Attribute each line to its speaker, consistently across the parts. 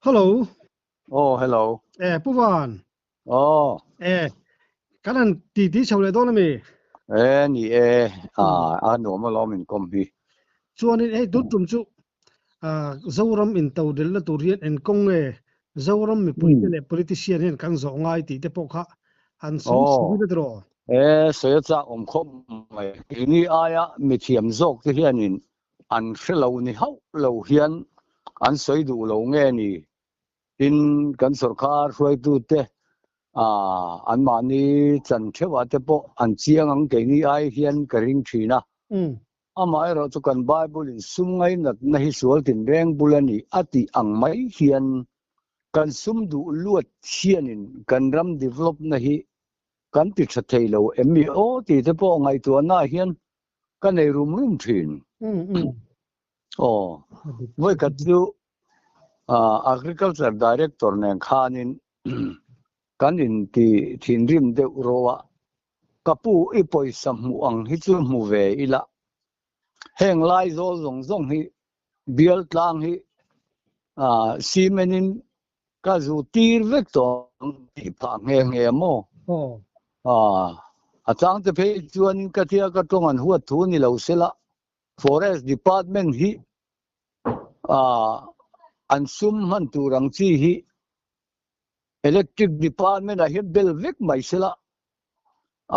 Speaker 1: Hello.
Speaker 2: Oh, hello.
Speaker 1: Eh, Pu Van.
Speaker 2: Oh.
Speaker 1: Eh, kan han ti ti chho leh dawn ami?
Speaker 2: Eh, ni e. Ah, a nuam alawm in kawm hi.
Speaker 1: Chuanin hei tun tum chu ah, Zoram in to del na tur hian engkawng nge Zoram mipui te leh politician hian kan zawh ngai tih te pawh kha han sawi sawi na tiraw?
Speaker 2: Eh, sawi a chak awm khawp mai. Keini aia mithiam zawk te hianin an hre lo ni hauh lo hian an sawi duh lo nge ni? Tin, kan sawrkar hruaitute anmahni chan theuhah te pawh an chiang ang keini ai hian ka ring thin a. Amaherawh chu kan Bible in sum ngainatna hi sual tinreng bul a ni a tih ang mai hian kan sum duh luat hianin kan ram develop na hi kan ti tha thei lo em mi aw tih te pawh ngaihtuahna hian ka nei rum rum thin. Aw, vawikhat chu Agriculture Director nen khanin kan inti thinrim deuh ro a, ka pu i pawisa hmuh ang hi chu hmu ve ila, heng lai zawl zawng zawng hi bial tlang hi cement in ka zu tir vek tawh ang tih phah nghe nghe maw? A changte phei chuanin ka tia ka tawng an huat thu ni lo sela, Forest Department hi an sum hman tur ang chi hi Electric Department ah hian bel vek mai sela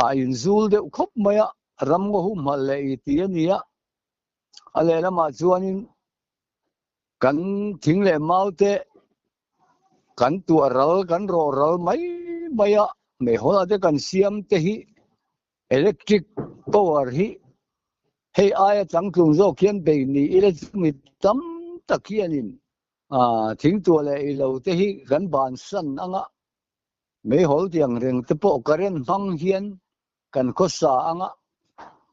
Speaker 2: a inzul deuh khawp mai a, ram ngaw humhalh leh i ti a ni a, a lehlamah chuanin kan thing leh mau te kan tuah ral kan rawh ral mai mai a, meihawl ah te kan siam te hi Electric power hi hei aia changtlung zawk hian bei ni ila chu mi tam tak hianin thingtuah leh ilo te hi kan bansan anga meihawl tiang reng te pawh current hmang hian kan khawsa anga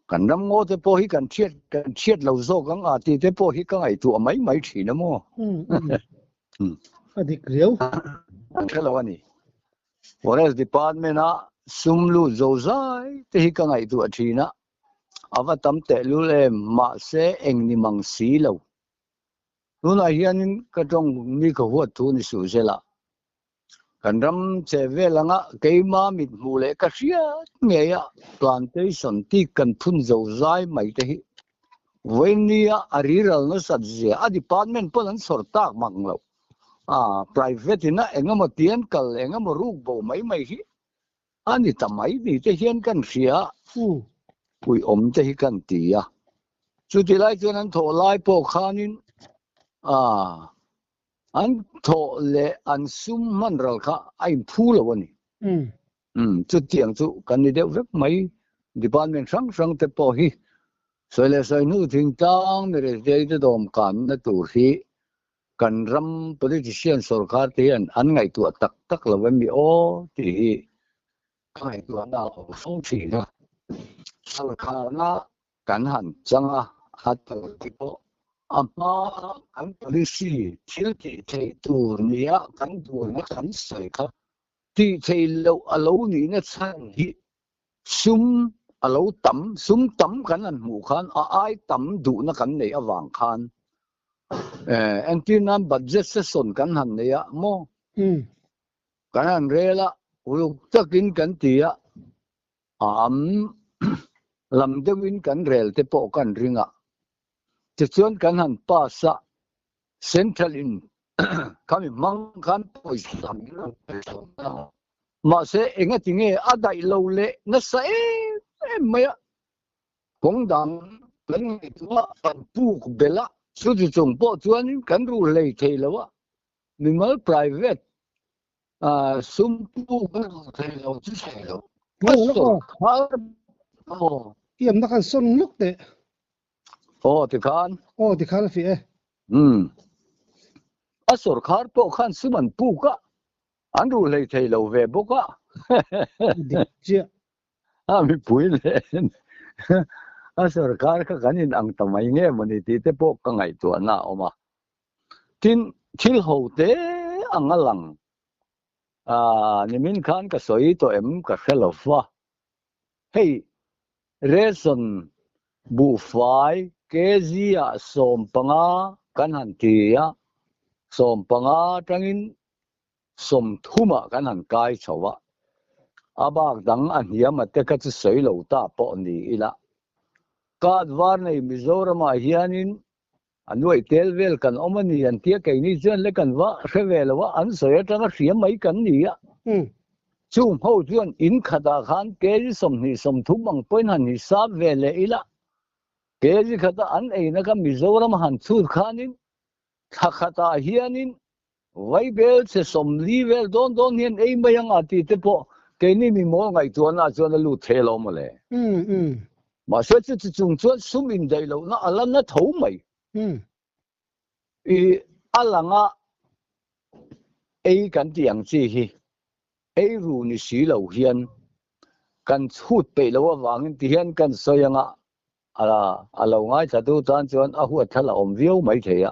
Speaker 2: kan ram ngaw te pawh hi kan thiat kan thiat lo zawk ang a tih te pawh hi ka ngaihtuah mai mai thin a maw.
Speaker 1: A dik riau.
Speaker 2: An hre lo a ni. Forest Department a sum lut zo zai te hi ka ngaihtuah thin a, a va tam tehlul em, mahse eng ni mang si lo. Tunah hianin ka tawng mi ka huat thu ni suh zela kan ram che vel anga keima mit hmuh leh ka hriat ngei a plantation tih kan phun zo zai mai te hi vawinia a riral nasat zia a department pawn an sawr tak mang lo. A private in a engemaw tian kal engemaw ruk bo mai mai hi a ni ta mai ni te hian kan hria a, puiawm te hi kan ti a. Chuti lai chuan an thawh lai pawh khanin a an thawh leh an sum hman ral kha a inphu lo a ni. Chutiang chu kan ni deuh vek mai. Department hrang hrang te pawh hi sawi leh sawi hnu thingtlang mi rethei te dawmkanna tur hi Kan ram politician sorkar te hian an ngaihtuah tak tak lo em mi aw tih hi ka ngaihtuahna a awm fo thin a. Sorkarna kan han chang a, a tur te pawh a hmaa kan policy thil tih theih tur nia kan duhna kan sawi kha tih theih loh a lo nihna chhan hi sum a lo tam, sum tam kan han hmuh khan a ai tam duhna kan neih avang khan Entir nan budget session kan han nei a maw? Kan han rel a, uluk takin kan ti a, a am lam deuhin kan rel te pawh kan ring a. Tichuan kan han pass a, central in khami hmang khan pawisa min rawn pe chho ta. Mahse engati nge a daih lo leh nasa em em mai a. Kawng dang kan ngaihtuah kan puk belh a, chuti chung pawh chuanin kan ru hlei thei lo a, mimal private sum puk kan ru thei lo chu thei lo. A sawrkhar
Speaker 1: aw. Tiamna kan sawn lawk teh.
Speaker 2: Aw tikhan.
Speaker 1: Aw tikhan a fiah e.
Speaker 2: Umm. A sawrkhar pawh khan sum an puk a, an ru hlei thei lo ve bawk a.
Speaker 1: Dik chiah.
Speaker 2: A mipui nen a sorkar kha kan in ang ta mai nge mawni tih te pawh ka ngaihtuahna a awm a. Tin, thil ho te ang a lang nimin khan ka sawi tawh em ka hre lo va. Hei ration buhfai kg ah 15 kan han ti a, Sawmpanga atangin sawmthumah kan han kai chho a, a bak dang a hniam a te kha chu sawi lo ta pawh ni ila. Card var nei Mizoramah hianin a nuaih tel vel kan awm a ni an tia keini chuan le kan va hre ve lo a, an sawi atanga hria mai kan ni a. Chung ho chuan in khatah khan kg 20, 30 ang pawhin han hisap ve leh ila, kg khata an eina kha Mizoram han chhut khanin thla khatah hianin Vaibel che 40 vel dawn dawn hian ei mai ang a tih te pawh keini mi mawl ngaihtuahna chuan a lut thei lo mawle. Mahse chuti chung chuan sum indaih lohna a la na tho mai. I a langa ei kan tih ang chi hi ei ru ni si lo hian kan chhut peih loh avangin ti hian kan sawi anga a lo ngaithlatu tan chuan a huatthla la awm viau mai thei a.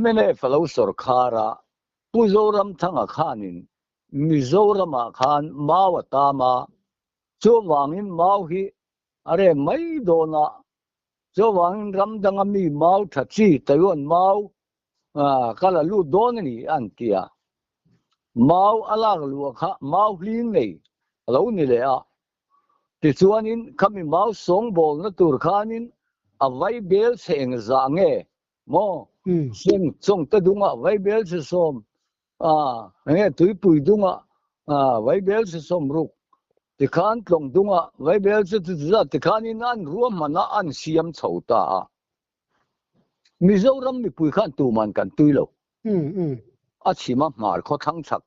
Speaker 2: Mnf a lo sawrkhar a, Pu Zoramthanga khanin Mizoramah khan mau a tam a, chuvangin mau hi a rem mai dawn a, chuvangin ram danga mi mau tha chi Taiwan mau ka la lut dawn a ni an ti a. Mau a lak luah kha mau hling nei a lo ni leh a, tichuanin khami mau sawngbawlna tur khanin a vai bel chhe engzah nge Maw? Seng chawngte dungah vaibel che sawm, enge tuipui dungah vaibel che sawm ruk, tikhan tlawng dungah vaibel che chu zat tikhanin an ruahman a an siam chho ta a. Mizoram mipui khan tuman kan tui lo. A chhim a hmar khaw thlang chak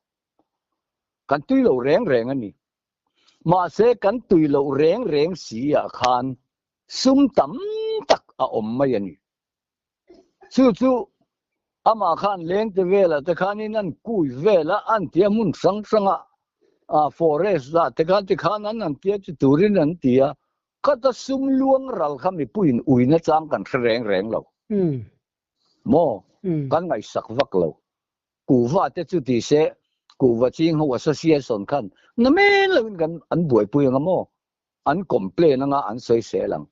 Speaker 2: kan tui lo reng reng a ni. Mahse kan tui loh reng reng si ah khan sum tam tak a awm mai a ni. Chu chu amah khan lengte velah te khanin an kui vel a, an tia hmun hrang hranga forest lah te khan tikhan an an tia chi turin an ti a, khata sum luang ral kha mipuiin uina chang kan hre reng reng lo. Maw? Kan ngaihsak vak lo. Kuhva te chu ti se Kuhva ching ho association khan na men loin kan an buaipui anga maw? An complain anga an sawisel ang.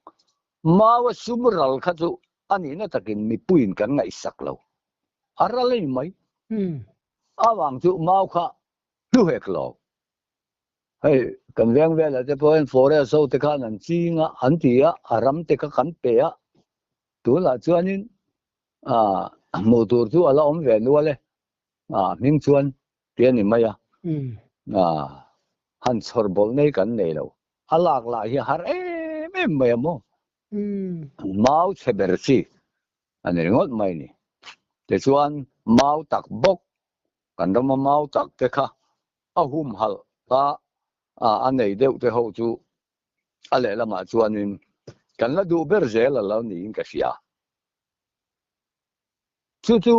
Speaker 2: Mau a sum ral kha chu a nihna takin mipuiin kan ngaihsak lo. A ral a ni mai. Avang chu mau kha hlu hek lo. Hei kan veng velah te pawh hian forest ho te khan an ching a, an ti a, a ram te kha kan pe a. Tunah chuanin hmuh tur chu a la awm ve nual e. Hming chuan ti a ni mai a. Han chhawr bawlh nei kan nei lo. A lak lah hi har em em mai a maw? Mau chhe ber chi a ni ringawt mai ni. Tichuan mau tak bawk, kan rama mau tak te kha a humhalh a, a nei deuh te ho chu a lehlamah chuanin kan la duh ber zel a lo niin ka hria. Chu chu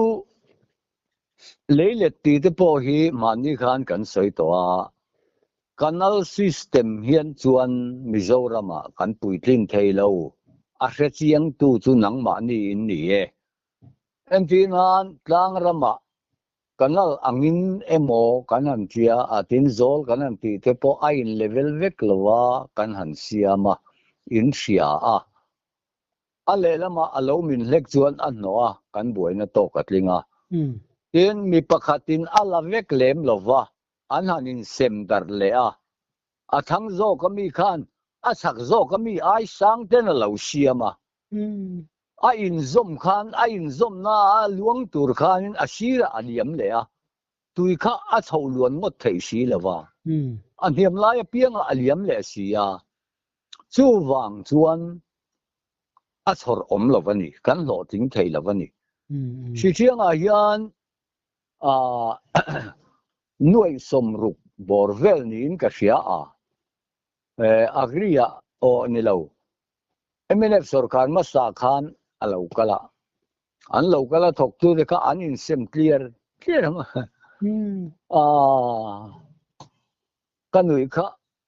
Speaker 2: leilet tih te pawh hi mahni khan kan sawi tawh a, canal system hian chuan Mizoramah kan puitlin thei lo, a hrechiangtu chu nangmahni in ni e. Entir nan tlang ramah canal angin emaw kan han tia a, tin zawl kan han tih te pawh a in level vek lo a kan han siam a, in hria a. A lehlamah a lo min hlek chuan a hnawh a, kan buaina tawk a tling a. Tin, mi pakhatin a la vek lem lo va, an han insem darh leh a. A thang zawk a mi khan a chak zawk a mi ai sang ten a lo siam a. A inzawm khan a inzawmna a luang tur khanin a sirah a liam leh a, tui kha a chho luan ngawt theih si lo va, a hniam lai apiangah a liam leh si a. Chuvang chuan a chhawr awm lo a ni, kan hlawhtling thei lo a ni. Hriṭiangah hian nuaih 60 bawr vel niin ka hria a, Agri-ah aw ni lo, mnf sorkar hmasa khan a lo kal a, an lo kal a thawktute kha an insem tliar tliar ang a, ka nuih kha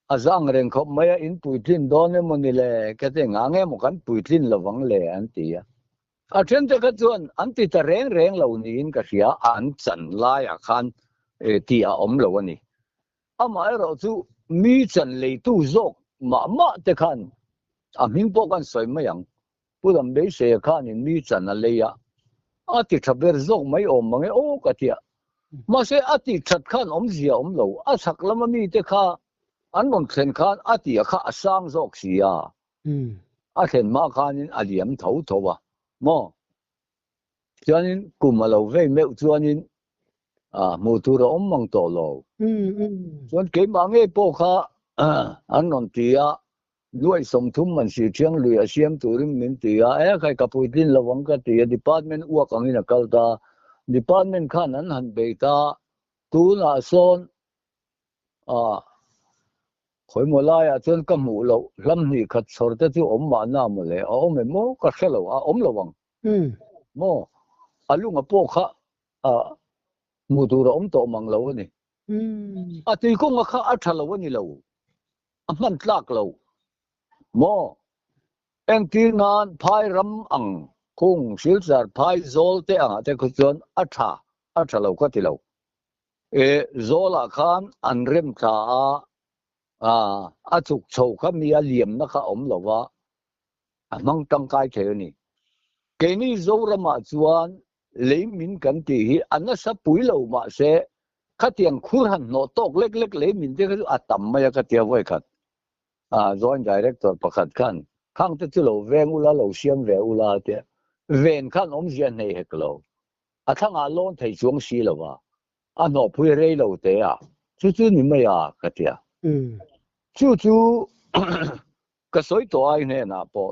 Speaker 2: A zang reng khawp mai a, in puitlin dawn emaw ni le? Ka ti nga nge maw kan puitlin lovang le an ti a. A thente kha chuan an ti ta reng reng lo niin ka hria, an chan laiah khan tih a awm lo a ni. Amaherawh chu mi chan leitu zawk mah mah te khan a hming pawh kan sawi mai ang. Pu Lambeisei khanin mi chan a lei a. A ti tha ber zawk mai awm mang e aw ka ti a. Mahse a tih that khan awmzia awm lo, a chhak lama mite kha an rawn thlen khan a tih a kha a sang zawk si a, a thlen hma khanin a liam tho tho a maw? Chuanin kum a lo vei meuh chuanin hmuh tur a awm mang tawh lo. Chuan keimah ngei pawh kha an rawn ti a, Nuaih 30 man si thiang lui a siam turin min ti a, e khai ka puitlin lo ang ka ti a, department uak angin a kal ta, department khan an han bei ta, tunah sawn ah khawimaw laiah chuan ka hmuh loh hlam hnih khat chhawr te chu awm mahna mawle, a awm em maw ka hre lo, a awm lo ang maw, a lunga pawh kha ah hmuh tur a awm tawh mang lo a ni, a tuikawnga kha a tha lo a ni lo. A hman tlak lo maw? Engtir nan phai ram ang khung Silchar phai zawl te angah te khu chuan a tha, a tha lo ka ti lo. E zawlah khan an rem thla a, a a chuk chho kha mi a liamna kha a awm lo va, a hmang tangkai thei a ni. Keini Zoramah chuan lei min kan tih hi a nasa pui lo mahse Khatiang khur han hnawh tawk lek lek lei min te kha chu a tam mai a ka tia vawi khat. A Joint Director pakhat khan khang te chu lo veng ula lo siam ve ula a tia. Ven khan awmzia hnei hek lo. A thlangah lawn thei chuang si lo va. A hnawh phui rei lo te a. Chu chu ni mai a ka tia. Chu chu ka sawi tawh ai hnenah pawh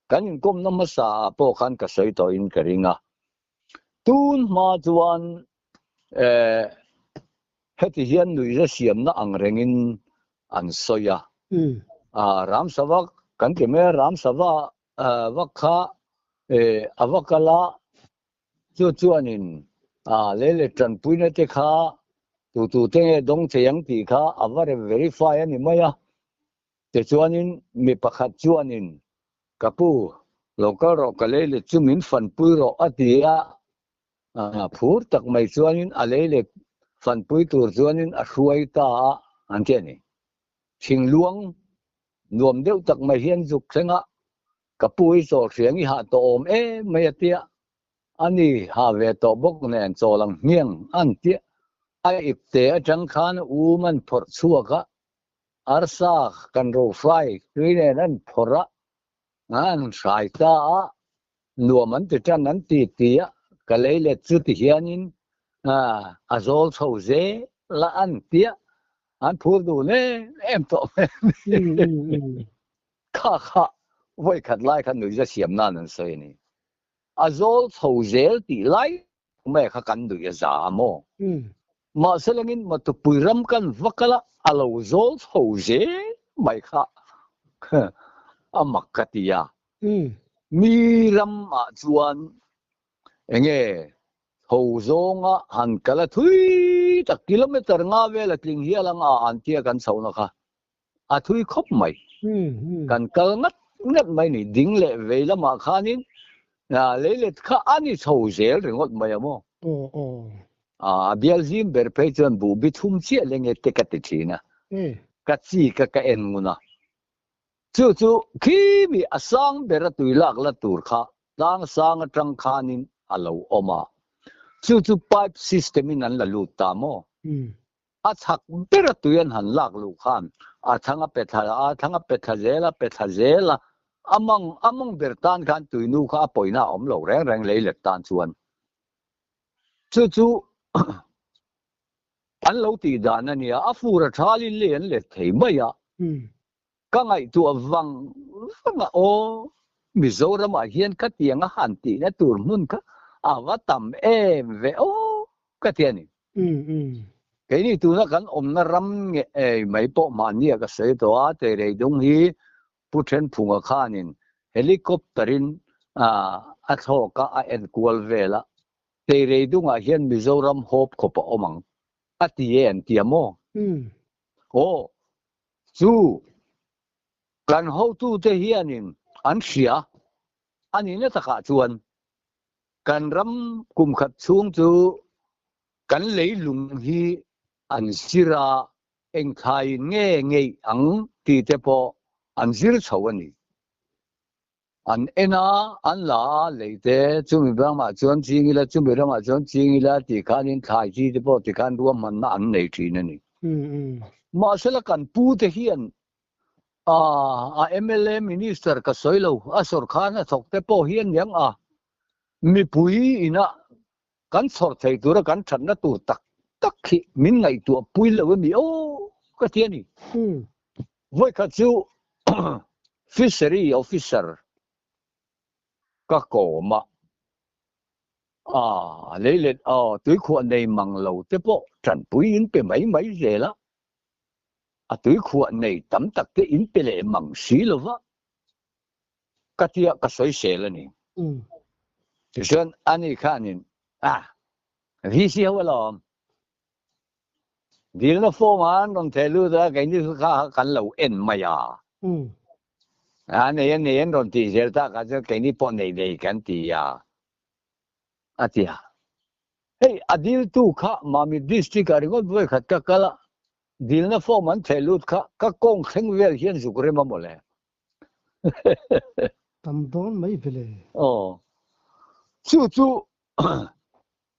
Speaker 2: kan inkawmna hmasa ah pawh khan ka sawi tawhin ka ring a. Tun hma chuan eh heti hian nuihza siamna ang rengin an sawi a. Ah Ramsava kan ti mai a, Ramsava vak kha eh a va kal a, chu chuanin ah lei leh tanpuina te kha tutute nge dawng thei ang tih kha a va rem verify a ni mai a. Tichuanin mi pakhat chuanin Ka pu, lo kal rawh ka lei let chu min fanpui rawh a ti a, phur tak mai chuanin a lei let fanpui tur chuanin a hruai ta a an ti a ni. Thingluang nuam deuh tak mai hian zuk thleng a, ka pu hi chaw hriang i hah tawh awm em mai a ti a, ani ha ve tawh bawk nen chaw lang hmiang an ti a, a ipte atang khan um an phawrh chhuak a, Arsa kan ro fry tui nen an phawrh a, an hrai ta a, nuam an ti tan an ti ti a, ka lei let chu ti hianin a zawl chho zel a an ti a, an phur dun em em tawh mai a ni. Kha kha vawi khat lai kha nuihza siam nan an sawi a ni. A zawl chho zel tih lai Mai kha kan duih a za a maw? Mahse lengin Matupui ram kan va kal a, a lo zawl chho zel mai kha a mak ka ti a. Mi ram ah chuan enge chho zawnga han kal a thui tak kilometer nga vel a tling hial ang a an tia kan chhohna kha a thui khawp mai. Kan kal ngat ngat mai ni, ding leh vei lamah khanin leilet kha a ni chho zel ringawt mai a maw? A bial zim ber phei chuan buh bi thum chiah leng e te ka ti thin a, ka chi ka ka en ngun a. Chu chu khi mi a sang ber a tui lak la tur kha tlang sang atang khanin a lo awm a, chu chu pipe system in an la lut ta maw? A chhak ber a tui an han lak luh khan a thlang a pe thla a, thlang a pe thla zel a, pe thla zel a, a mang a mawng ber tan khan tui nu kha a pawina a awm lo reng reng lei let tan chuan chu chu an lo tih dan a nia, a fur a thalin lei an let thei mai a. Ka ngaihtuah vang vang a, aw Mizoramah hian khatiang a han tihna tur hmun kha a va tam em ve aw ka ti a ni. Keini tuna kan awmna ram nge ei mai pawh mahnia ka sawi tawh a, Teireidung hi Pu Thenphunga khanin helicopter-in a thlawk a, a enkual vel a, Teireidungah hian Mizoram hawp khawp a awm ang a ti e an ti a maw? Aw. Chu kan hotute hianin an hria a nihna takah chuan kan ram kum khat chhung chu kan leilung hi an zir a, engthlaiin nge ngeih ang tih te pawh an zir chho a ni. An en a, an la a, lei te, chumi ramah chuan ching ila, chumi ramah chuan ching ila tih khanin thlai chi te pawh tikhan ruahmanna an nei thin a ni. Mahsela kan pu te hian a a mla minister ka sawi lo, a sawrkar hnathawk te pawh hian niang a mipui ina kan chhawr thei tura kan thatna tur tak tak hi min ngaihtuah pui lo emi aw ka ti a ni. Vawikhat chu Fishery Officer ka kawm a, a leilet aw tuikhuah nei mang lo te pawh tanpui in pe mai mai zel a, a tuikhuah nei tam tak te in pe leh mang si lo va ka tia ka sawisel a ni. Tichuan ani khanin a VC ho alawm Dilna form a an rawn theh lut a, keini chu kha kan lo en mai a. A nei a nei an rawn tih zel tak ah chuan keini pawh nei nei kan ti a, a ti a. Hei a diltu kha Mamit district ah ringawt vawi khat ka kal a, dilna form an theh lut kha ka kawng thleng vel hian zuk rem a mawle.
Speaker 1: Tam dawn mai vele.
Speaker 2: Aw. Chu chu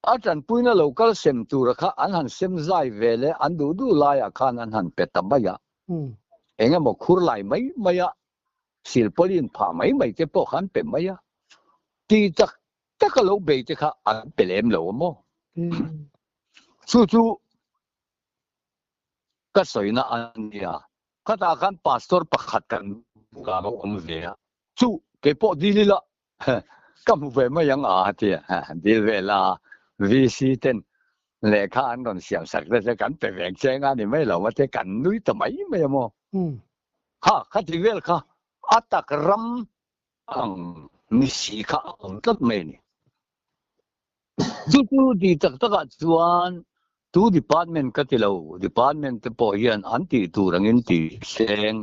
Speaker 2: A tanpuina lo kal sem tura kha an han sem zai ve leh an duh duh laiah khan an han pe ta mai a. Eng emaw khur lai mai mai a, silpawlin phah mai mai te pawh kha an pe mai a. Ti tak taka lo bei te kha an pe lem lo a maw? Chu chu ka sawina a nia. Khatah khan pastor pakhat kan bulah a lo awm ve a. Chu keipawh dil ila Ka hmu ve mai ang a ti a, dil ve la VC ten lehkha an rawn siam sak te chu kan pe ve ang che nga ni mai lo mate kan nui ta mai mai a maw. Kha kha ti vel kha a tak ram ang ni si kha a awm tlat mai a ni. Chu chu ti tak takah chuan tu department ka ti lo, department te pawh hian an tih tur angin ti seng.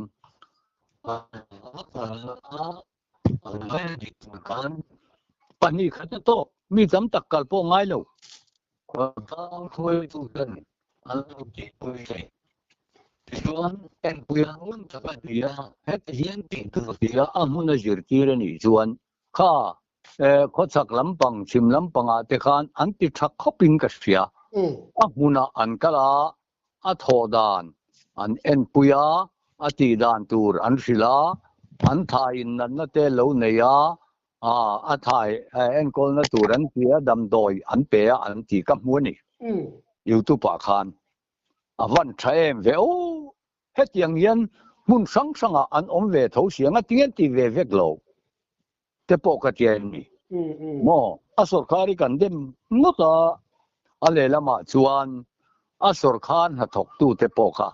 Speaker 2: Pahnih khat a tawk, mi tam tak kal pawh ngai lo. Khawtlang hruaitu hian an lo tihpui thei. Tichuan, enpui ang ngun tak a ti a, heti hian tih tur ti a, a hmun a zirtir a nih chuan kha khawchhak lampang, chhim lampangah te khan an ti tha khawpin ka hria. A hmunah an kal a, a thawh dan an enpui a, a tih dan tur an hrilh a, an thai in natna te lo nei a, a thai enkawlna tur an ti a, damdawi an pe a an tih ka hmu a ni. Youtube ah khan a van tha em ve aw, hetiang hian hmun hrang hrangah an awm ve tho si ang a, tinge an ti ve vek lo te pawh ka ti a ni maw? A sawrkar hi kan dem ngawt a, a lehlamah chuan a sawrkar hnathawktu te pawh kha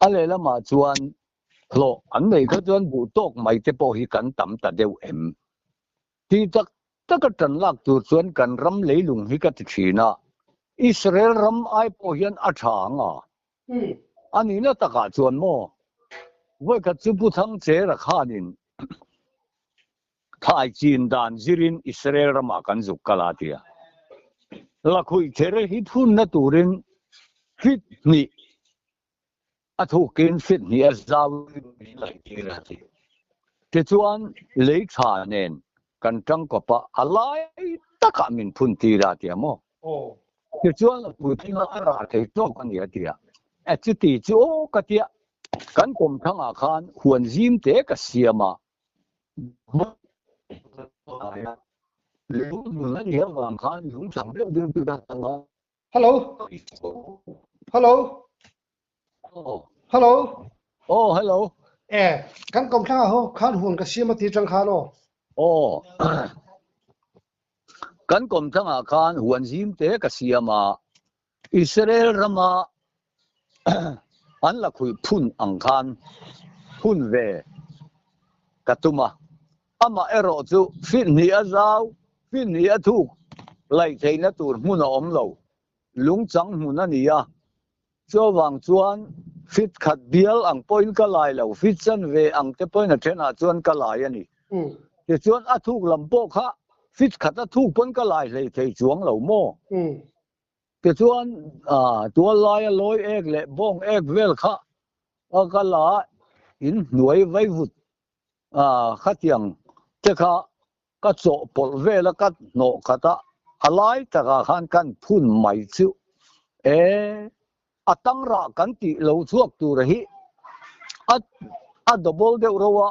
Speaker 2: a lehlamah chuan hlawh an neih kha chuan duh tawk mai te pawh hi kan tam ta deuh em? Ti tak taka tan lak tur chuan kan ram leilung hi ka ti thin a, Israel ram ai pawh hian a tha ang a. A nihna takah chuan maw, vawikhat chu Pu Thangchera khanin thlai chin dan zirin Israel ramah kan zuk kal a ti a. Lakhuih kher hi phunna turin fit hnih a thukin fit hnih a zauin min laihtir a ti. Tichuan lei tha nen kan tangkawp a, a lai takah min phun tir a ti a maw? Tichuan a puitlinga a rah thei tawk a ni a ti a. E chuti chu aw ka tia, kan kawmthangah khan huan zim te ka siam a, lung hmun a nih avang khan lung chang deuh deuh chu ka tang a.
Speaker 1: Hello. Hello. Hello.
Speaker 2: Oh, hello.
Speaker 1: E, kan kawmthlang ah ho khan huan ka siam a ti tang khan aw.
Speaker 2: Aw. Kan kawmthlang ah khan huan zim te ka siam a. Israel rama an la khuih phun ang khan phun ve ka tum a. Amah erawh chu fit hnih a zau, fit hnih a thuk laih theihna tur hmun a awm lo. Lungchang hmun a ni a. Chuvang chuan fit khat bial ang pawhin ka lai lo, fit chanve ang te pawhin a thenah chuan ka lai a ni. Tichuan a thuk lam pawh kha fit khat a thuk pawn ka lai hlei thei chuang lo maw? Tichuan tual laia lawi ek leh bawng ek vel kha ka la in hnuai vaivut. Khatiang te kha ka chawhpawlh vel a ka hnawh khat a, a lai takah khan kan phun mai chu e, a tang rah kan tih lo chhuak tur hi a a double deuh ro a,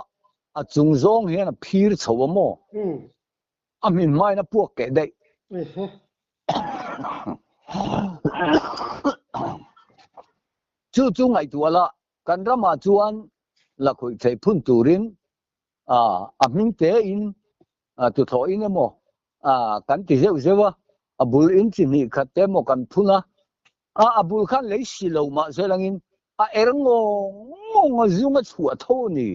Speaker 2: a chung zawng hian a phir chho a maw? A hmin hmain a puak keh daih. Chu chu ngaihtuah la, kan ramah chuan la khawih theih phun turin a hming tein tuthlawhin emaw kan ti zeuh zeuh a, a bul in chi hnih khat te emaw kan phun a, a bul khan lei si lo mah se langin a er ngawng ngawng a zung a chhuah tho a ni.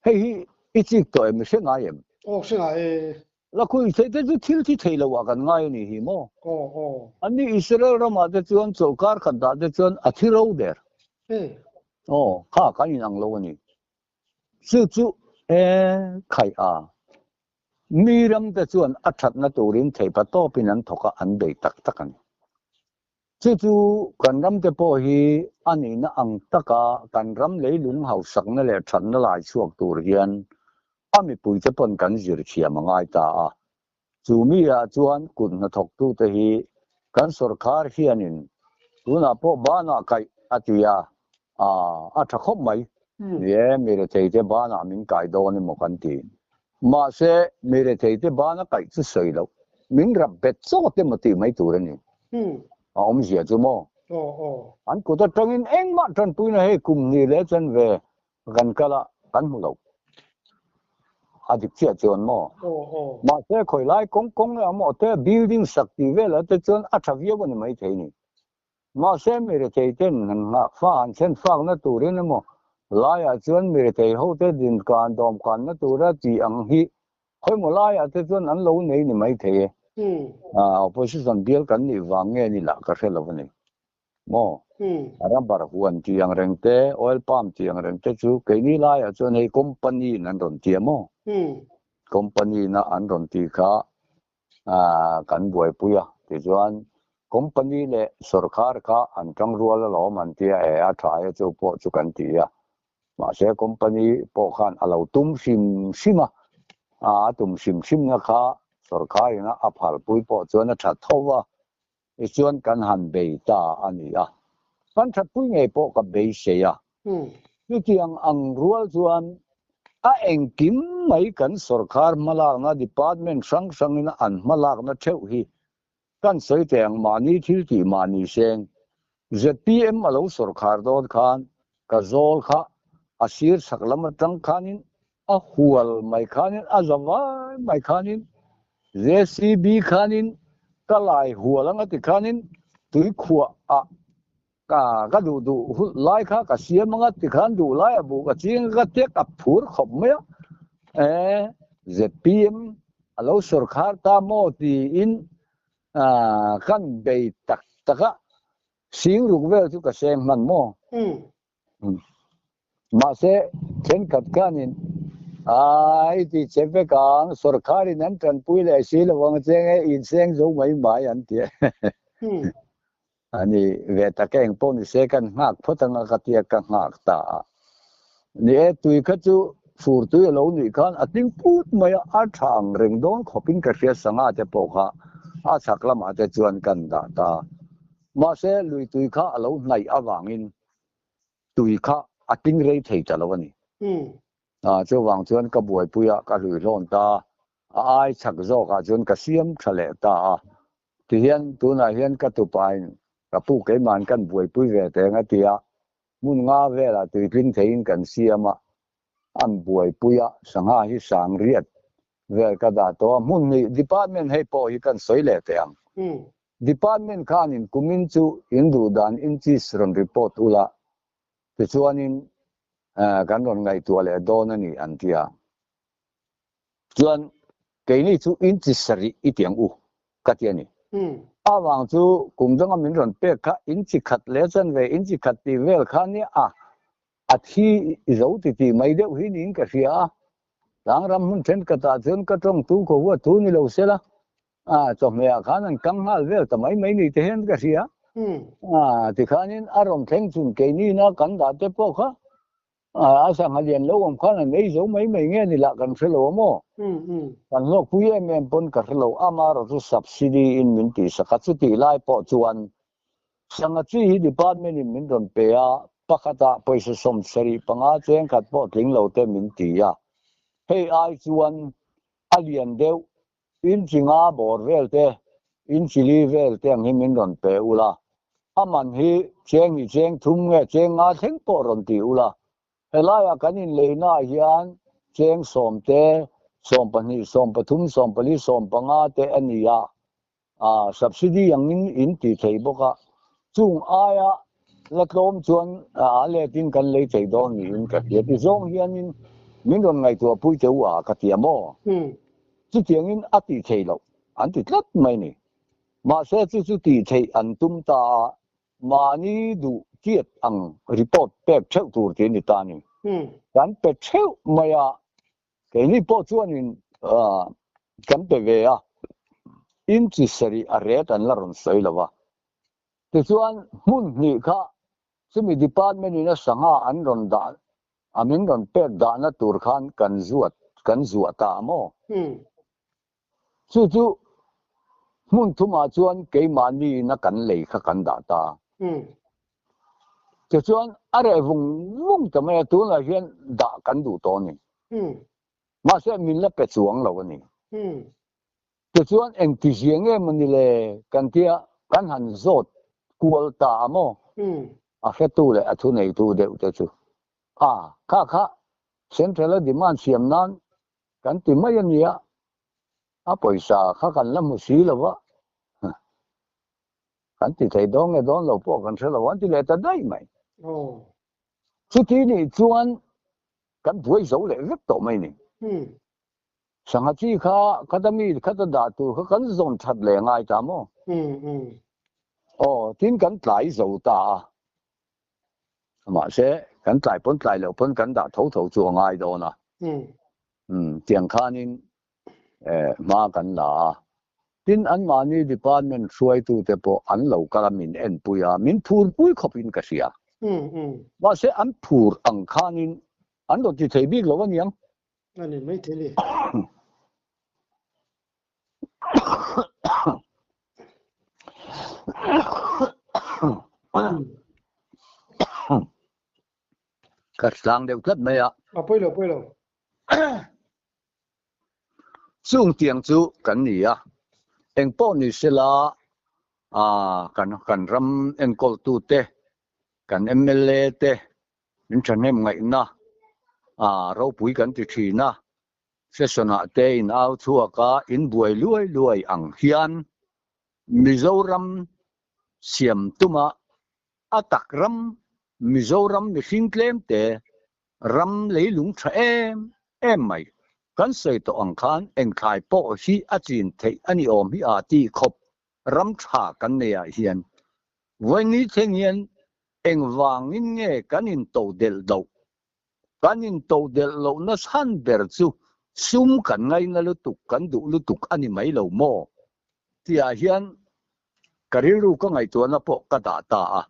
Speaker 2: Hei hi i chik tawh em? I hre ngai em?
Speaker 1: Aw, hre ngai e.
Speaker 2: Lakhuih theih te chu thil thi thei lo ah kan ngai a ni hi maw?
Speaker 1: Aw, aw.
Speaker 2: Anni Israel ramah te chuan chawlhkar khat dah te chuan a thi ro der. Aw, kha kan inang lo a ni. Chu chu e khaih a. Mi ram te chuan a thatna turin theihpa tawpin an thawk a, an bei tak tak a ni. Chu chu kan ram te pawh hi a nihna ang taka kan ram leilung hausakna leh thatna lai chhuak tur hian a mipuite pawn kan zir thiam a ngai ta a. Chu mi ah chuan kut hnathawktute hi kan sawrkhar hianin tunah pawh banah kaih a ti a, a tha khawp mai. Ni e, mi retheite banah min kai dawn emaw kan ti. Mahse, mi retheite bana kaih chu sawi loh, min rap bet chawt emaw tih mai tur a ni. A awmzia chu maw? An kut atangin engmah tanpuina hei kum hnih leh chanve kan kal a, kan hmu lo. A dik chiah chuan maw? Mahse, khawi lai kawng kawng leh a maw te building sak tih velah te chuan a tha viau a ni maithei ni. Mahse, mi rethei ten han nghah fa han thlen fakna turin emaw laiah chuan mi rethei hote dinkan dawmkanna tura tih ang hi khawimaw laiah te chuan an lo nei ni maithei e. Opposition bial kan nih vang nge ni lah ka hre lo a ni maw? Rubber huan tih ang reng te, oil palm tih ang reng te chu keini laiah chuan hei company in an rawn ti a maw? Company in a an rawn tih kha kan buaipui a, tichuan company leh sawrkar kha an tangrual alawm an tia e a tha e chu pawh chu kan ti a, mahse company pawh khan a lo tum hrim hrim a, a tum hrim hrim na kha sawrkar in a phalpui pawh chuan a tha tho a, tichuan kan han bei ta a ni a, kan thatpui ngei pawh ka beisei a. Chutiang ang rual chuan a engkim mai kan sawrkar hmalakna department hrang hrangin an hmalakna theuh hi kan sawi teh ang mahni thil tih mahni seng. Zpm a lo sawrkhar dawn khan ka zawl kha a sir chhak lam atang khanin a hual mai khanin a za vai mai khanin JCB khanin ka lai hual anga ti khanin tuikhuah ah Ka ka duh duh hun lai kha ka siam anga tikhan duh lai a buh ka ching ka tek a phur khawp mai a, e zpm a lo sawrkhar ta maw tiin kan bei tak tak a, sing ruk vel chu ka seng hman maw? Mahse thenkhat khanin ai ti che vek ang sawrkharin an tanpui leh si lo ang che nge inseng zo mai mai an ti a. A ni ve tak e, engpawh ni se kan nghak phawt anga ka tia ka nghak ta a. Ni e, tui kha chu fur tui a lo nih khan a tling put mai a, a tha ang reng dawn khawpin ka hria sangha te pawh kha a chhak lamah te chuan kan dah ta. Mahse, lui tui kha a lo hnaih avangin tui kha a tling rei thei ta lo a ni. Chuvang chuan ka buaipui a, ka hlui hlawn ta a, ai chhak zawkah chuan ka siam tha leh ta a. Tihian tunah hian ka tupain ka pu keima'n kan buaipui ve teng a ti a, hmun nga velah tuitling theiin kan siam a, an buaipui a, sangha hi sang riat vel ka dah tawh a, hmun hnih department hei pawh hi kan sawi leh teh ang. Department khanin kumin chu in duh dan inches rawn report ula, tichuanin kan rawn ngaihtuah leh dawn a ni an ti a. Chuan keini chu inchi sarih i ti ang u ka ti a ni. Avang chu kum danga min rawn pek kha inchi khat leh chanve inchi khat tih vel kha nia a, a thi zo ti tih mai deuh hi niin ka hria a. Tlangram hmun thenkhatah chuan ka tawng tu khaw huat thu ni lo sela, a chawhmeh ah khan an kang nghal vel ta mai mai ni te hian ka hria. A tikhanin a rawn thleng chhun keini na kan dah te pawh kha. A sangha lian lo awm khan an ei zo mai mai nge ni lah kan hre lo a maw? Kan hlawkpui em em pawn ka hre lo. Amaherawh chu subsidy in min tihsak a, chutih lai pawh chuan sangha chi hi department in min rawn pe a, pakhatah pawisa 75 cheng khat pawh tling lo te min ti a. Hei ai chuan a lian deuh inchi nga bawr vel te, inchi li vel te ang hi min rawn pe ula, a man hi cheng hnih cheng thum nge cheng nga thleng pawh rawn ti ula, helaiah kan inleinaah hian cheng 10 te, 12, 13, 14, 15 te a ni a, subsidy angin in ti thei bawk a, chung aia la tlawm chuan a letin kan lei thei dawn niin ka hria. Ti zawng hianin min rawn ngaihtuah pui teh u a ka ti a maw? Chutiangin a tih theih loh an ti tlat mai ni. Mahse chu chu tih theih an tum ta a, mahni duh tiat ang report pek theuh tur ti a ni ta a ni. Kan pe theuh mai a, keini pawh chuanin kan pe ve a, inchi sarih a ret an la rawn sawi lo va. Tichuan hmun hnih kha chumi department in a sangha an rawn dah a min rawn pek dahna tur khan kan zuat kan zuah ta a maw? Chu chu hmun thumah chuan keimahni in a kan lei kha kan dah ta a. Tichuan a reh vung vung ta mai a, tunah hian dah kan duh tawh a ni. Mahse min la pe chuang lo a ni. Tichuan engti zia nge maw ni le kan tia kan han zawt kual ta a maw? A hretu leh a thuneitu deuh te chu a kha kha Central a demand siam nan kan ti mai a nia, a pawisa kha kan la hmu si lo va, kan ti thei dawn nge dawn lo pawh kan hre lo an ti leh ta daih mai. Chuti nih chuan kan buai zo leh vek tawh mai ni. Sangha chi kha khata mi khata dah tur kha kan zawn that leh ngai ta maw? Aw, tin kan tlai zo ta a. Mahse, kan tlai pawn tlai loh pawn kan dah tho tho chu a ngai dawn a. Tiang khanin hma kan la a. Tin, anmahni department hruaitute pawh an lo kal a, min enpui a, min phurpui khawpin ka hria. Mahse, an phur ang khanin an rawn ti thei bik lo aniang.
Speaker 1: A ni mai thei ni.
Speaker 2: Ka tlang deuh tlat mai a.
Speaker 1: A pawi lo, pawi lo.
Speaker 2: Chung tiang chu kan ni a. Engpawh ni sela kan kan ram enkawltute, kan mla te Min thahnem ngaihna a ropui kan ti thin a, session ah te in au chhuak a, in buai luai luai ang hian Mizoram siam tuma a tak ram Mizoram mihring tlem te ram leilung tha em em mai kan sawi tawh ang khan engthlai pawh hi a chin theih a ni awm hi a tih khawp ram tha kan nei ah hian vawiin thleng hian Engvangin nge kan intodelh loh? Kan intodelh lohna chhan ber chu sum kan ngaina lutuk, kan duh lutuk a ni mai lo maw? Tihah hian ka rilru ka ngaihtuahna pawh ka dah ta a.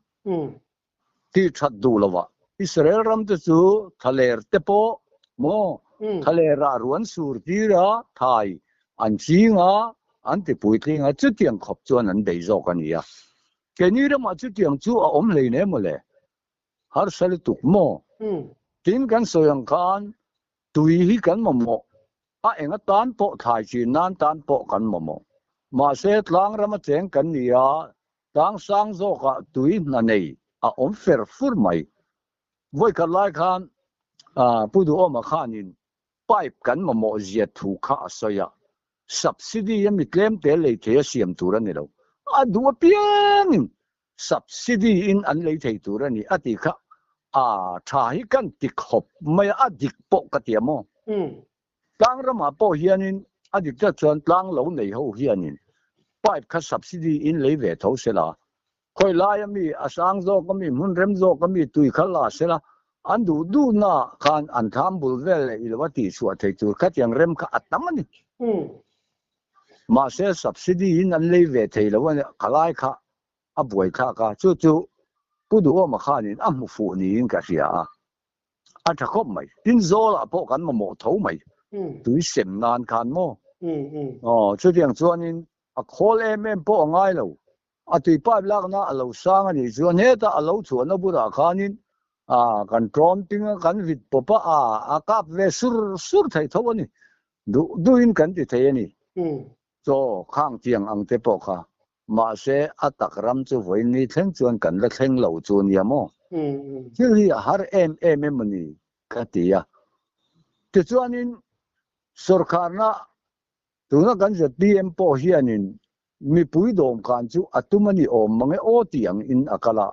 Speaker 2: Tih that duh lovah Israel ram te chu thlaler te pawh maw thlalerah ruan sur tir a, thai an ching a, an ti puitling a, chutiang khawp chuan an bei zawk a ni a. Keini ramah chutiang chu a awm hlei ne mawle? Harsa lutuk maw? Tin kan sawi ang khan tui hi kan mamawh, a eng atan pawh thlai chin nan tan pawh kan mamawh. Mahse tlang rama cheng kan ni a, tlang sang zawkah tui hna nei a awm fer fur mai. Vawikhat lai khan Pu Duhawma khanin pipe kan mamawh zia thu kha a sawi a, Subsidy a mi tlem te lei thei a siam tur a ni lo. A duh apiangin subsidy in an lei thei tur a ni a tih kha a tha hi kan ti khawp mai a, a dik pawh ka ti a maw? Tlang ramah pawh hianin a dik tak chuan tlang lo nei ho hianin pipe kha subsidy in lei ve tho se la, Khawi lai a mi, a sang zawk a mi, hmun rem zawk a mi tui kha la se la, an duh duhna khan an thlam bul vel leh i lo a tihchhuah thei tur khatiang rem kha a tam a ni. Mahse subsidy in an lei ve thei lo a ni, kha lai kha a buai thlak a, chu chu Pu Duhawma khanin a hmu fuh niin ka hria a. A tha khawp mai. Tin zawlah pawh kan mamawh tho mai. Tui sem nan khan maw? Aw, chutiang chuanin a khawl em em pawh a ngai lo. A tui pipe lakna a lo sang a nih chuan hetah a lo chhuahna bulah khanin a kan tlawm ting a, kan vit pawp a, a a kap ve sur sur thei tho a ni. Duh duhin kan ti thei a ni. Chaw khang tiang ang te pawh kha. Mahse a tak ram chu vawiin ni thleng chuan kan la thleng lo chu nia maw? Thil hi a har em em emaw ni ka ti a. Tichuanin sawrkharna Tuna kan zpm pawh hianin mipui dawmkan chu a tum a ni awm mang e aw tih ang in a kal a.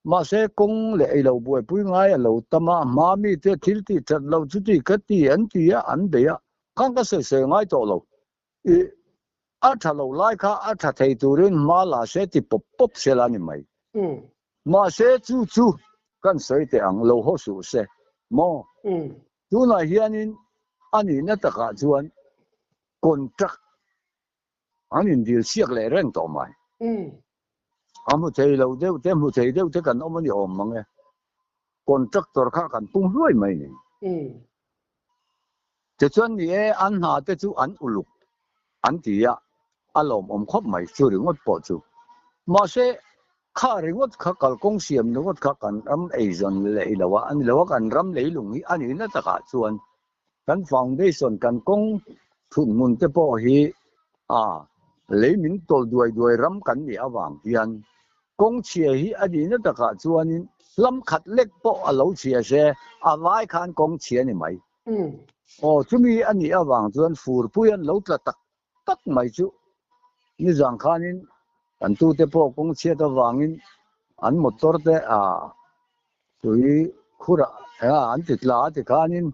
Speaker 2: Mahse kawng leh ei lo buaipui ngai a lo tam a, hma mite thil tih that lo chu ti ka ti an ti a, an bei a, khang ka sawi sawi ngai tawh lo. I a tha lo lai kha a tha thei turin hma la se ti pawp pawp sela ni mai. Mahse chu chu kan sawi teh ang lo haw suh se maw? Tunah hianin a nihna takah chuan contract an indil siak leh reng tawh mai. A hmu thei lo deuh te, hmu thei deuh te kan awm a ni awm mang e. Contractor kha kan pung hluai mai ni. Tichuan ni e, an hna te chu an uluk an ti a, a lawmawm khawp mai chu ringawt pawh chu. Mahse, Kha ringawt kha kalkawng siam ringawt kha kan ram eizawn leh lo a, a ni lo a, kan ram leilung hi a nihna takah chuan kan foundation kan kawng thut hmun te pawh hi a lei min tawlh duai duai ram kan nih avang hian kawng chhia hi a nihna takah chuanin hlam khat lek pawh a lo chhia se a vai khan kawng chhia ni mai. Aw chumi a nih avang chuan furpui an lo tla tak tak mai chu nizan khanin kan tute pawh kawng chhiat avangin an motor te a tui khurah an ti tla a tikhanin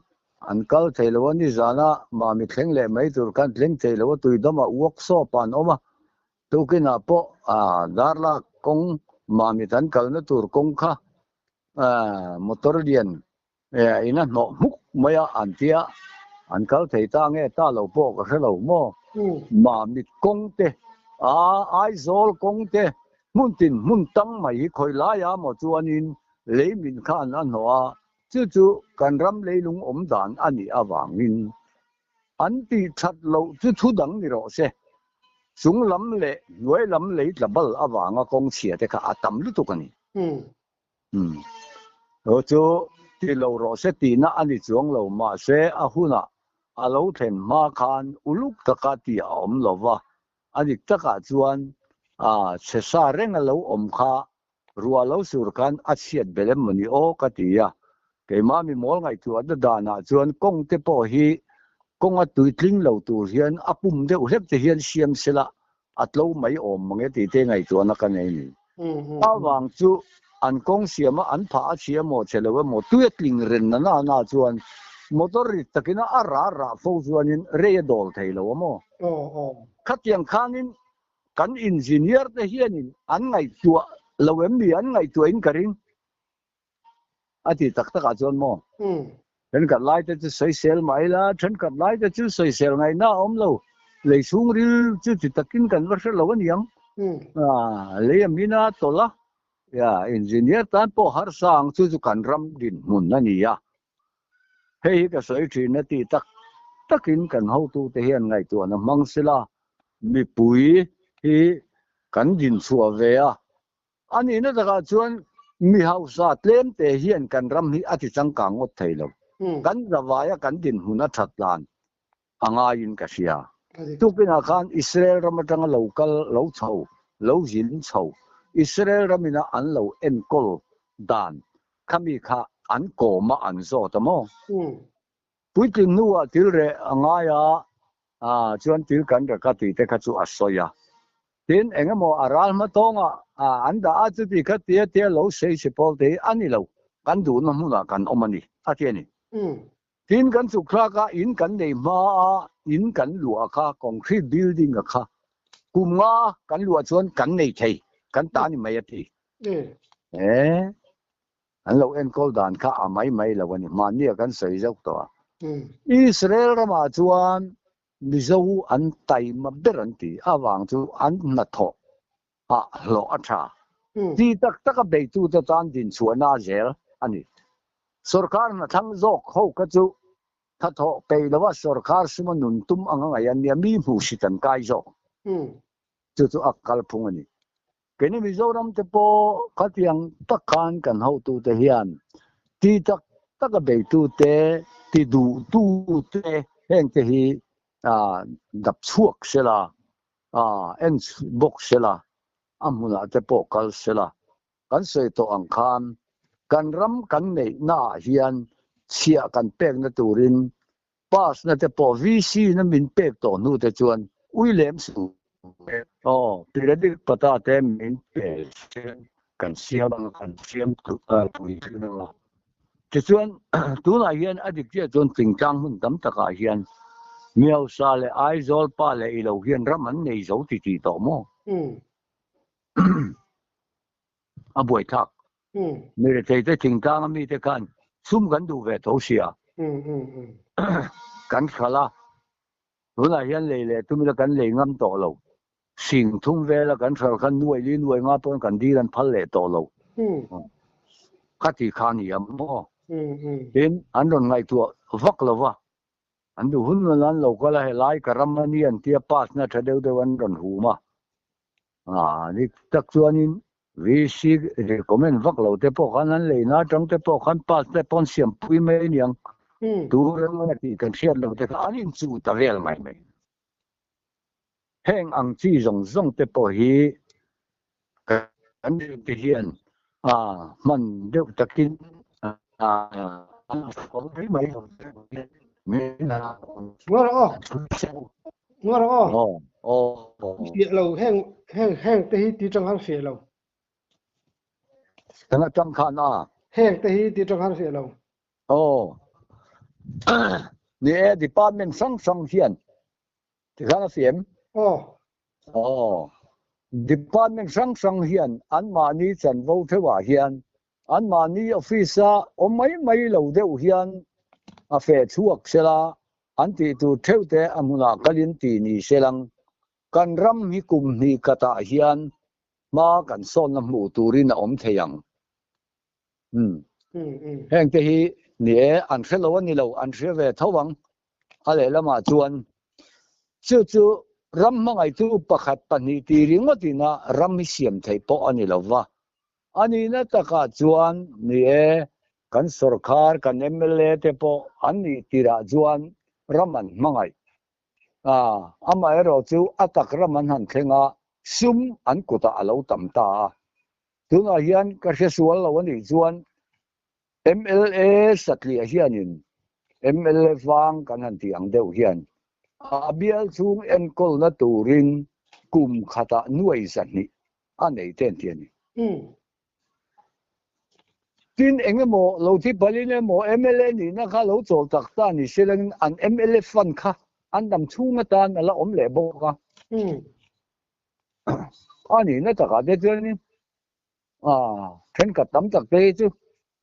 Speaker 2: an kal thei lo a, nizana mami thleng leh mai tur khan thleng thei lo a, tui dawmah workshop ah an awm a, tukinah pawh darlak kawng mami an kalna tur kawng kha motor lian In a hnawh hmuk mai a an tia, an kal thei ta nge ta lo pawh ka hre lo maw? Mamit kawng te, a Aizawl kawng te, hmun tin hmun tang mai hi khawi laia maw chuanin lei min khan a hnawh a, chu chu kan ram leilung awm dan a nih avangin an tih that loh chu thu dang ni rawh se. Chung lam leh hnuai lam lei tla bal avanga kawng chhia te kha a tam lutuk a ni. Umm. Aw chu ti lo rawh se tihna a ni chuang lo, mahse a hunah a lo thlen hma khan uluk taka tih a awm lo va, a dik takah chuan a chhe sa reng a lo awm kha ruah lo sur khan a chhiat belh em mawni aw ka ti a, keimah mi mawl ngaihtuahna danah chuan kawng te pawh hi kawnga tuitling lo tur hian a pum deuh hlek te hian siam sela a tlo mai awm mang e tih te ngaihtuahna ka nei ni. Avang chu an kawng siama an phah a chhia maw chhe lo emaw tui a tling ren na na na chuan motor rit takina a rah rah fo chuanin rei a dawl thei lo a maw? Khatiang khanin kan engineer te hianin an ngaihtuah lo em ni an ngaihtuahin ka ring. A ti tak takah chuan maw? Thenkhat lai te chu sawisel mah ila, thenkhat lai te chu sawisel ngaihna a awm lo. Lei chhungril chu ti takin kan va hre lo a niang. Lei a min a tawlh a, engineer tan pawh harsa ang chu chu kan ram dinhmun a ni a. Hei hi ka sawi thin a ti tak takin kan hotute hian ngaihtuahna hmang sela mipui hi kan dinchhuah ve a. A nihna takah chuan mi hausa tlem te hian kan ram hi a ti changkang ngawt thei lo. Kan zavaia kan dinhmun a that tlan a ngaiin ka hria. Tukinah khan Israel ram atanga lo kal lo chho, lo zin chho, Israel ramina an lo enkawl dan khami kha an kawm a an zawt a maw? Puitling hnuah thil reh a ngai a, chuan thil kan rek a tih te kha chu a sawi a. Tin, eng emaw a ral hma tawnga an dah a, chuti kha tia tia lo sei si pawl te hi a ni lo, kan duhna hmunah kan awm a ni, a ti a ni. Tin, kan chuk thlak a, in kan nei hma a, in kan luah kha, concrete building a kha, kum nga kan luah chuan kan nei thei, kan ta ni mai a ti. E. An lo enkawl dan kha a mai mai lo a ni, mahnia kan sawi zauh tawh a. Israel ramah chuan Mizo an taima ber an ti avang chu an hnathawh ah hlawh a tha. Ti tak taka beitute tan dinchhuahna a zel a ni. Sorkar hna thlang zawk ho kha chu thathawh peih lova sorkar suma nun tum anga ngaih an nia, mi hmuhsit an kai zawk. Chu chu a kalphung a ni. Keini Mizoram te pawh khatiang tak khan kan hotute hian ti tak taka beitute, ti duhtute hengte hi dap chhuak sela, en bawk sela, a hmunah te pawh kal sela. Kan sawi tawh ang khan kan ram kan neihnaah hian chhiah kan pekna turin pass na te pawh VC na min pek tawh hnu te chuan ui lem suh. Aw, Piradik pata te min pe kan siam ang a, kan siam pui thin ang a. Tichuan, tunah hian a dik chiah chuan Tingtlang hmun tam takah hian Miausa leh Aizawl pa leh ilo hian ram an nei zo ti tih tawh maw? A buaithlak. Mi rethei te thingtlang a mite khan sum kan duh ve tho sia. Kan hralh a, tunah hian lei leh tum ila kan lei ngam tawh lo. Sing thum vela kan hralh khan nuai li nuai nga pawn kan dil an phal leh tawh lo. Khati kha a ni a maw? Tin, an rawn ngaihtuah vak lo va. An duh hun hun an lo kal a, helai ka ram a ni an tia pass na tha deuh deuh an rawn hum a. Dik tak chuanin VC recommend vak lo te pawh khan an leina atang te pawh khan pass te pawh an siam pui mai aniang. Tu ram a tih kan hriat lo te kha an inchuh ta vel mai mai. Heng ang chi zawng zawng te pawh hi kan te hian hman deuh takin mai mai lo
Speaker 1: Ngawr aw. Aw. Fiah lo heng heng heng te hi ti tang han fiah lo.
Speaker 2: Kan atang khan a.
Speaker 1: Heng te hi ti tang han fiah lo.
Speaker 2: Aw. Ni e department hrang hrang hian tikhan a fiah em?
Speaker 1: Aw.
Speaker 2: Aw. Department hrang hrang hian anmahni chanvo theuhah hian anmahni office a awm mai mai lo deuh hian a feh chhuak sela an tih tur theuh te a hmunah kalin ti ni selang kan ram hi kum hnih khatah hian hma kan sawnna hmuh turin a awm thei ang. Umm. Heng te hi ni e, an hre lo a ni lo, an hria ve tho ang. A lehlamah chuan chu chu ram hmangaihtu pakhat pahnih ti ringawt ina ram hi siam theih pawh a ni lo va. A nihna takah chuan ni e, kan sorkar, kan mla te pawh an nih tirah chuan ram an hmangaih a, amaherawhchu a tak ram an han thleng a, sum an kutah a lo tam ta a. Tunah hian ka hre sual lo a nih chuan mla satliah hianin mla vang kan han tih ang deuh hian a bial chhung enkawlna turin kum khatah nuai zahnih a nei te an ti a ni. Tin, eng emaw lo thi palin emaw mla nihna kha lo chawl tak ta ni se langin an mla fund kha an dam chhung atan a la awm leh bawk a. A nihna takah te chuanin thenkhat tam tak te hi chu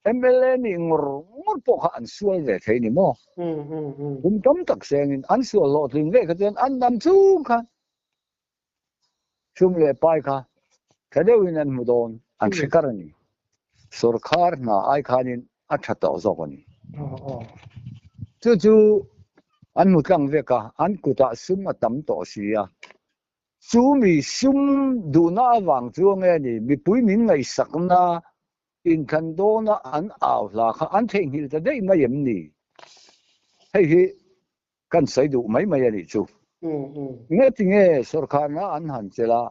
Speaker 2: mla nih ngawr ngawr pawh kha an sual ve thei ni maw? Kum tam tak sengin an sual hlawhtling ve kha chuan an dam chung khan sum leh pai kha tha deuhin an hmu dawn, an hre kar a ni. Sorkar hna ai khanin a tha tawh zawk a ni. Chu chu an hmu tlang vek a, an kutah sum a tam tawh si a. Chu mi sum duhna avang chu ange ni, mipui min ngaihsakna inthlan dawna an au hla kha an theihnghilh ta daih mai em ni? Hei hi kan sawi duh mai mai a nih chu. Ngatinge sawrkharna an han chelh a,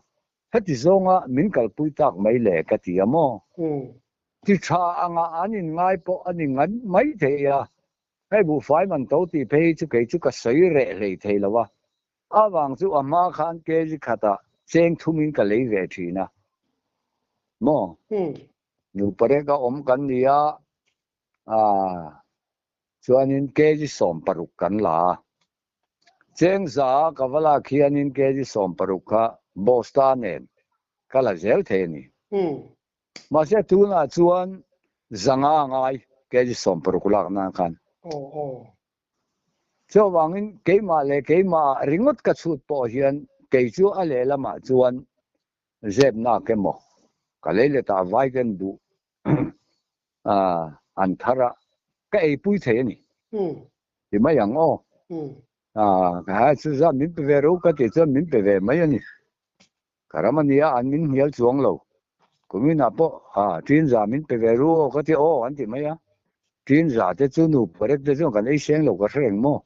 Speaker 2: heti zawnga min kalpui tak mai le ka ti a maw? Ti tha anga an inngai pawh a ni ngan mai thei a, hei buhfai man to tih phei hi chu kei chu ka sawi reh hlei thei lo a, A vang chu a hma khan kg khatah cheng thumin ka lei ve thin a maw? Nupa rek a awm kan ni a, chuanin kg 16 kan la a. Cheng za a ka va lak hianin kg 16 kha bosta nen ka la zel thei a ni. Mahse tunah chuan zanga a ngai kg 16 lak nan khan. Chuvangin keimah leh keimah ringawt ka chhut pawh hian kei chu a lehlamah chuan zepnak emaw ka lei letah vai ken duh an thar a. Ka eipui thei a ni. Ti mai ang aw. Ah, chu zat min pe ve ro ka tih chuan min pe ve mai a ni. Ka ram a nia, an min hnial chuang lo. Kuminah pawh ah ṭin za min pe ve ru aw ka ti aw an ti mai a. Ṭin za te chu nu parek te chuan kan ei seng lo ka hre reng maw.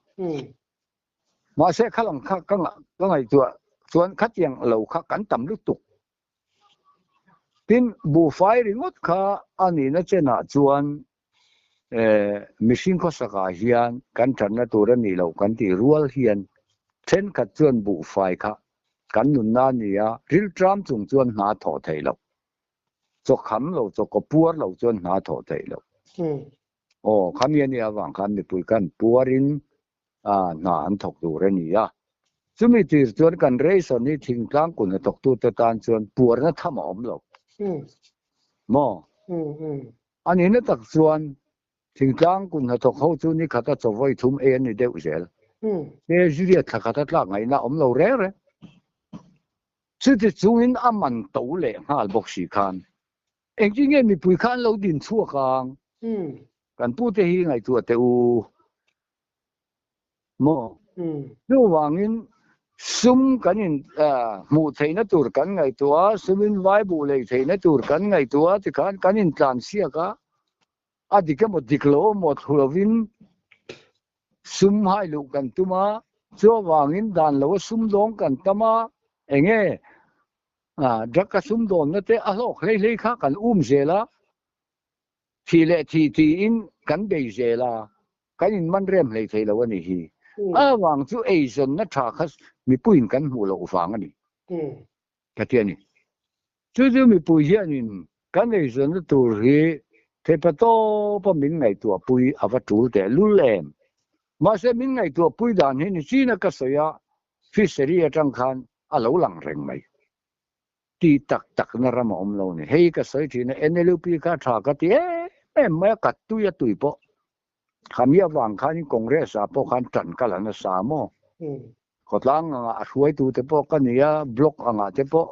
Speaker 2: Mahse khalang kha ka ngaihtuah chuan khatiang lo kha kan tam lutuk. Tin, buhfai ringawt kha a nihna chenah chuan mihring khawsakah hian kan thatna tur a nih loh kan tih rual hian thenkhat chuan buhfai kha kan nunna a ni a, rilṭam chung chuan hna thawh theih loh, chawkham lo, chawkaw puar lo chuan hna thawh theih loh. Aw, khami a nih avang khan mipui khan puarin hna an thawk tur a ni a. Chumi tir chuan kan ration hi thingtlang kun hnathawktute tan chuan puarna tham a awm lo. Maw? A nihna tak chuan thingtlang kun hnathawk ho chu ni khata chawvawi thum ei an ni deuh zel. He ziriat thla khata tlak ngaihna a awm lo reng reng. Chuti chungin a man to leh nghal bawk si khan engtin nge mipui kha an lo din chhuak ang? Kan pute hi ngaihtuah teh u. Maw? Chuvangin sum kan in hmuh theihna tur kan ngaihtuah a, sumin vai buh lei theihna tur kan ngaihtuah a tikhan kan intlan siak a, a dik emaw dik lo emaw thlu lovin sum hai luh kan tum a, chuvangin dan loa sum dawng kan tam a, enge drug a sum dawnna te a hlawk hlei hlei kha kan um zel a. Thih leh thih tiin kan bei zel a, kan inman rem hlei thei lo a nih hi. A vang chu eizawnna tha kha mipuiin kan hmuh loh vang a ni. Ka ti a ni. Chu chu mipui hianin kan eizawnna tur hi theipa tawpa min ngaihtuahpui a va tul teh lul em. Mahse min ngaihtuahpui dan hi nichina ka sawi a, fishery atang khan a lo lang reng mai. Ti tak tak na ram a awm lo ni. Hei ka sawi thin a, NLUP kha tha ka ti em em mai a, ka tui a tui pawh. Khami avang khanin Congress ah pawh khan tan ka la nasa maw? Khawtlang angah a hruaitu te pawh ka ni a, block angah te pawh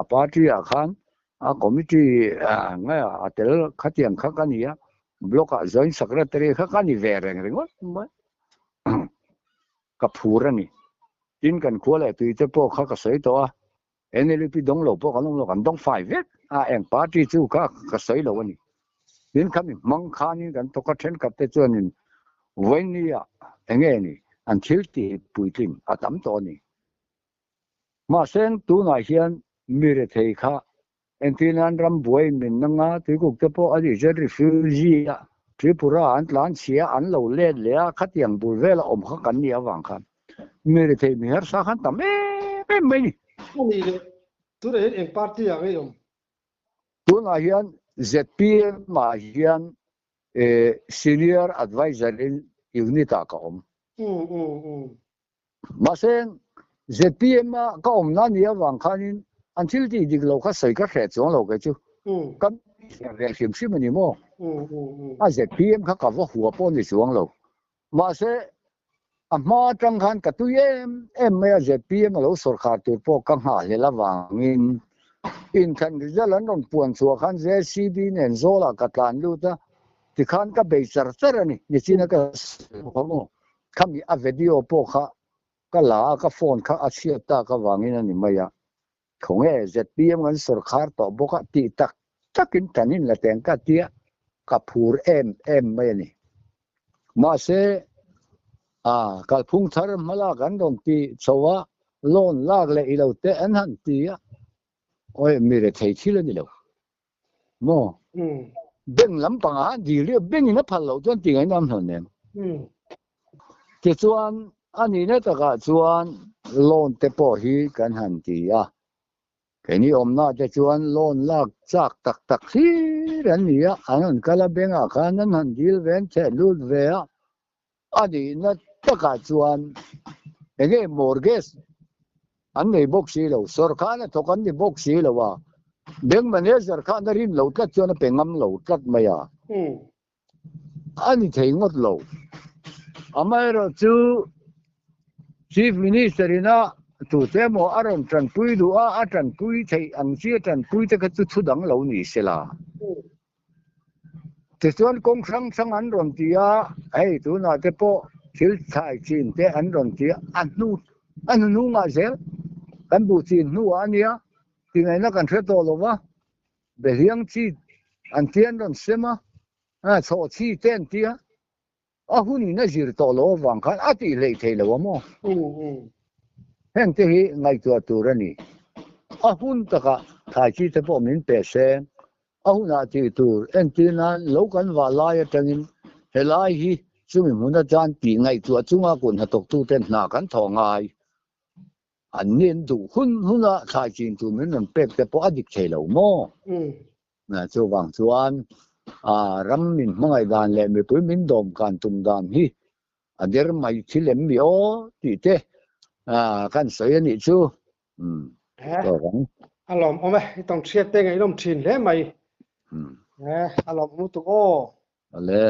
Speaker 2: a party ah khan a committee nge a tel khatiang kha ka ni a, block ah joint secretary kha ka ni ve reng ringawt mai. Ka phur a ni. Tin kan khua leh tui te pawh kha ka sawi tawh a, NLUP dawng lo pawh kan awm lo, kan dawng fai vek a, eng party chu kha ka sawi lo a ni. Tin khami hmang khanin kan thawk a, thenkhat te chuanin vawinia eng nge ni an thil tih puitling a tam tawh a ni. Mahse tunah hian mi rethei kha Engtin ram buai min nang a, tuikuk te pawh a nih chuan refugee a Tripura an tlan chhia an lo let leh a, khatiang bul vela awm kha kan nih avang khan mi rethei mi harsa khan tam em em mai ni.
Speaker 1: A nih leh, tunah hian eng party ah nge i awm?
Speaker 2: Tunah hian zpm ah hian Senior Adviser in unit ah ka awm. Mahse, zpm a ka awmna nih avang khanin an thil tih dik lo kha sawi ka hreh chuang lo kei chu. Ka hre ve hrim hrim a ni maw? A zpm kha ka va hua pawh ni chuang lo. Mahse, a hma atang khan ka tui em em mai a, zpm a lo sawrkhar tur pawh ka nghahhlelh avangin inthlan result an rawn puan chhuah khan JCB nen zawlah ka tlan lut a, tikhan ka bei char char a ni, nichina ka sawi kha maw? Khami a video pawh kha ka la a, ka phone kha a chhiat tak avangin a ni mai a. Khawnge zpm kan sawrkhar tawh bawk a tih tak takin kan in la teng ka tia ka phur em em mai a ni. Mahse a kalphung thar hmalak an rawn ti chho a, loan lak leh i lo te an han ti a, awi mi rethei thil a ni lo. Maw? Bank lampangah han dil riau, bank in a phal loh chuan ti ngaihna an hlawh nen. Tichuan a nihna takah chuan loan te pawh hi kan han ti a, keini awmna te chuan loan lak chak tak tak hlir an ni a, an rawn kal a bank ah khan an han dil ve an cheh lut ve a, a nihna takah chuan enge mortgage an nei bawk si lo, sawrkhan a thawk an ni bawk si lo a, bank manager khan a rin lo tlat chuan a pe ngam lo tlat mai a, a ni thei ngawt lo. Amaherawhchu Chief Minister ina tute emaw a rawn tanpui duh a, a tanpui theih ang chi a tanpui te kha chu thu dang lo ni se la. Tichuan kawng hrang hrang an rawn ti a, hei tunah te pawh thil thlai chin te an rawn ti a, a hnu a hnuhnungah zel kan buh chin hnuah a nia tingaihna kan hre tawh lo va, behliang chi an tia an rawn sem a, chhawh chi te an tia. A hunin a zir tawh loh avang khan a tih hleih thei lo a maw? Heng te hi ngaihtuah tur a ni. A hun takah thlai chi te pawh min pe se, a hunah tih tur entir nan lo kan vah lai atangin helai hi chumi hmun atan tih ngaihtuah chunga kut hnathawktuten hna kan thawh ngai. An nen duh hun huna thlai chin tur min rawn pek te pawh a dik thei lo maw? Chuvang chuan ram min hmangaih dan leh mipui min dawm kan tum dan hi a der mai thil em mi aw tih te kan sawi a nih chu. Tawk ang.
Speaker 1: A lawmawm e, i tawng chhiat te ngaihnawm thin hle mai. A lawmawm lutuk aw.
Speaker 2: Awle.